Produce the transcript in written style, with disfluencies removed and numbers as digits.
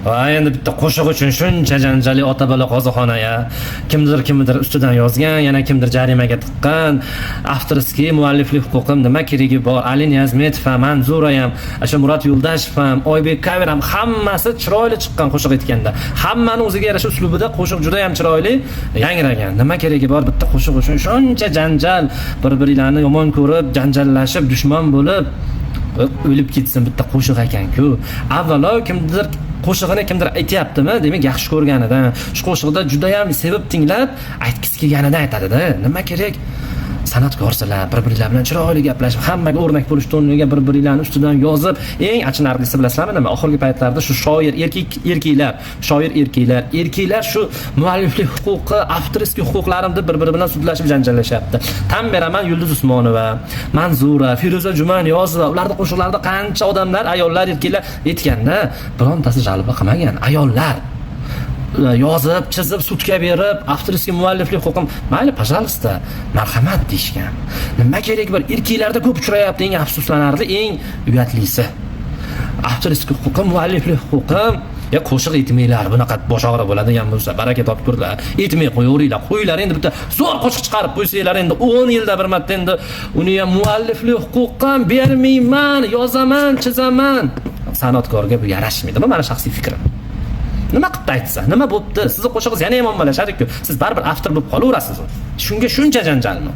Va endi bitta qo'shiq uchun shuncha janjalli ota bola qozoxona ya. Kimdir kimnidir ustidan yozgan, yana kimdir jarimaga tiqqan. Авторский, mualliflik huquqim nima keragi bor? Ali Niyazmetov ham, Manzura ham, o'sha Murod Yo'ldashev ham, Oybek Kaver ham, hammasi chiroyli chiqqan qo'shiq aytganda. Hammani o'ziga yarasha uslubida qo'shiq juda ham chiroyli yangragan. Nima keragi bor bitta qo'shiq uchun shuncha janjal, bir-birlarini yomon ko'rib, janjallashib, dushman bo'lib o'lib ketsin bitta qo'shiq ekan-ku. Avvalo kimdir qo'shig'ini kimdir aytyaptimi, demak, yaxshi ko'rganidan, shu qo'shiqda juda ham sevib tinglab aytgisi kelganidan aytadida. Nima kerak? San'atkorsizlar, bir birlar bilan chiroyli gaplashib, hammaga o'rnak bo'lish o'rniga bir birlarini ustidan yozib, eng achinarlisi bilasizlarmi nima? Oxirgi paytlarda shu shoir erkaklar, shoir erkaklar shu mualliflik huquqi, авторский huquqlarim deb bir biri bilan sudlashib janjallashyapti. Tan beraman, Yulduz Usmonova, Manzura, Feruza Jumaniyozova, ularni qo'shiqlarida qancha odamlar, ayollar, erkaklar aytganda, birontasi жалоба qilmagan. Ayollar yozib, chizib, sudga berib, авторский, mualliflik huquqim, mayli, пожалуйста, marhamat deyishgan. Nima kerak bor? Erkaklarda ko'p uchrayapti, eng afsuslanarli, eng uyatlisi. Авторский huquqim, mualliflik huquqim, ya qo'shiq aytmanglar, bunaqa bosh og'riq bo'ladigan bo'lsa, baraka topkurlar. Aytmay qo'yaveringlar, qo'yinglar endi, bitta zo'r qo'shiq chiqarib qo'ysanglar endi 10 yilda bir marta, endi uni ham mualliflik huquqim bermayman, yozaman, chizaman. San'atkorga bu yarashmaydi. Bu meni shaxsiy fikrim. Nima qilib aytsa, nima bo'pti? Sizni qo'shig'ingiz yana ham ommalashadi-ku. Siz baribir автор bo'lib qolaverasiz. Shunga shuncha janjalmi?